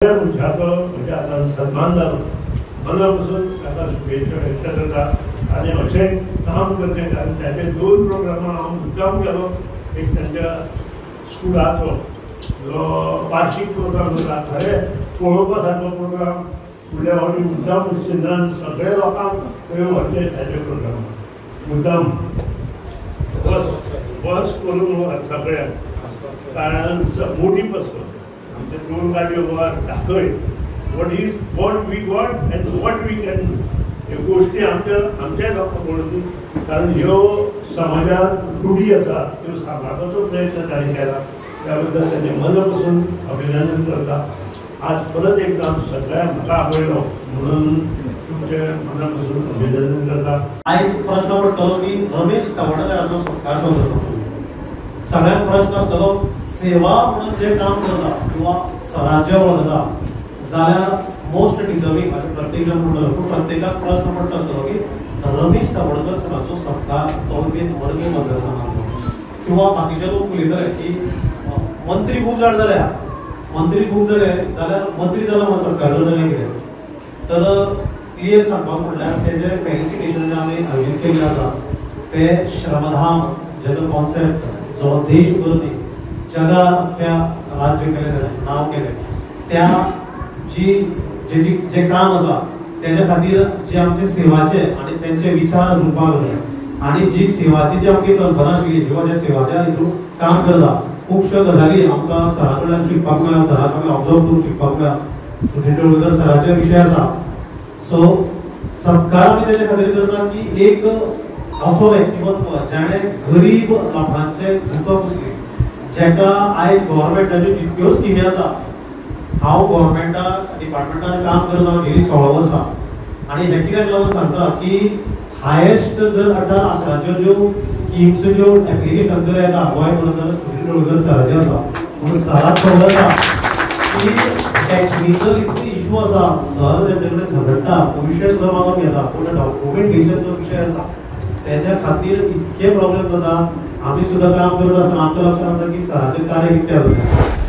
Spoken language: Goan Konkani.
मनशाचो म्हणजे आतां सन्मान जालो, मना पसून ताका शुभेच्छा व्यक्त करता आनी अशें काम करचें. कारण ताचे दोन प्रोग्रामां हांव मुद्दाम गेलो. एक तांच्या स्कुलाचो जो वार्षीक प्रोग्राम जाता, खरें पळोवपा सारको प्रोग्राम. फुडल्या फावटी मुद्दाम शिंद्रान सगळे लोकांक थंय व्हरचे. ताचे प्रोग्राम मुद्दाम बस बस करून सगळ्यांक, कारण मोटीव आसतो आमचे दोन गाडयो गोवा दाखय what is what we got and what we can do. ह्यो गोश्टी आमच्या आमच्या लोकांक पळोवन, कारण ह्यो समाजात रुढी आसा त्यो सांबाळपाचो प्रयत्न ताणें केला, त्या बद्दल तांचे मना पसून अभिनंदन करता. आज परत एकदा सगळ्यांक म्हाका आपयलो म्हणून तुमचे मना पसून अभिनंदन करता. आयज प्रश्न पडटलो की रमेश तवडकाराचो सत्कार जातलो. सगळ्यांक प्रश्न आसतलो, सेवा म्हणून जे काम करता किंवा सरांचे वळखता जाल्यार मोस्ट डिजर्वींग अशें प्रत्येक जाण म्हणटलो. पूण प्रत्येकाक प्रश्न पडटा आसतलो की रमेश तवडकर सराचो सत्कार तो बीन मडगांव मतदारसंघाचो, किंवा बाकीचे लोक उलयतले की मंत्री खूब जाण जाल्या, मंत्री खूब जाले जाल्यार मंत्री जाला म्हणून सत्कार जालें कितें. तर क्लियर सांगपाक म्हणल्यार तेजें फेलिसिटेशन जें आमी आयोजीत केल्लें आसा तें श्रमधाम जेजो कॉन्सेप्ट जो देशभर न्ही जगा अख्ख्या राज्य केलें ताणें नांव केलें, त्या जी जे जे काम आसा तेज्या खातीर जे आमचे सेवाचे आनी तेंचे विचार रुपाक लागले आनी जी सेवाची जी आमची कल्पना आशिल्ली किंवा जे सेवाच्या हितून काम करता खुबश्यो गजाली आमकां सरा कडल्यान शिकपाक मेळ्ळा, सराक आमी ऑब्जर्व करून शिकपाक मेळ्ळा. सुधीर ढवळीकर सराचे विशय आसा. सो सत्कार आमी तेज्या खातीर करता की एक असो व्यक्तिमत्व जाणें गरीब लोकांचे दुखो पुसली, जेका आयज गव्हर्मेंटाच्यो जितक्यो स्किमी आसा, हांव गव्हर्मेंटा डिपार्टमेंटान काम करता गेली 16 वर्सां आनी हें कित्याक लागून सांगता की हायेस्ट जर आतां आसराच्यो ज्यो स्किम्स ज्यो एप्लिकेशन जर येता गोंय म्हणून जाल्यार सुधीर ढवळीकर सराचें आसा. म्हणून सराक खबर आसा की टॅक्निकल इतले इशू आसा, सर तेंचे कडेन झगडटा, पयशे सुद्दां मागून घेता, पूण डॉक्युमेंटेशन जो विशय आसा तेज्या खातीर इतके प्रॉब्लेम जाता. आमी सुद्दां काम करत आसतना आमकां लक्षांत येता की सराचें कार्य कितें आसा.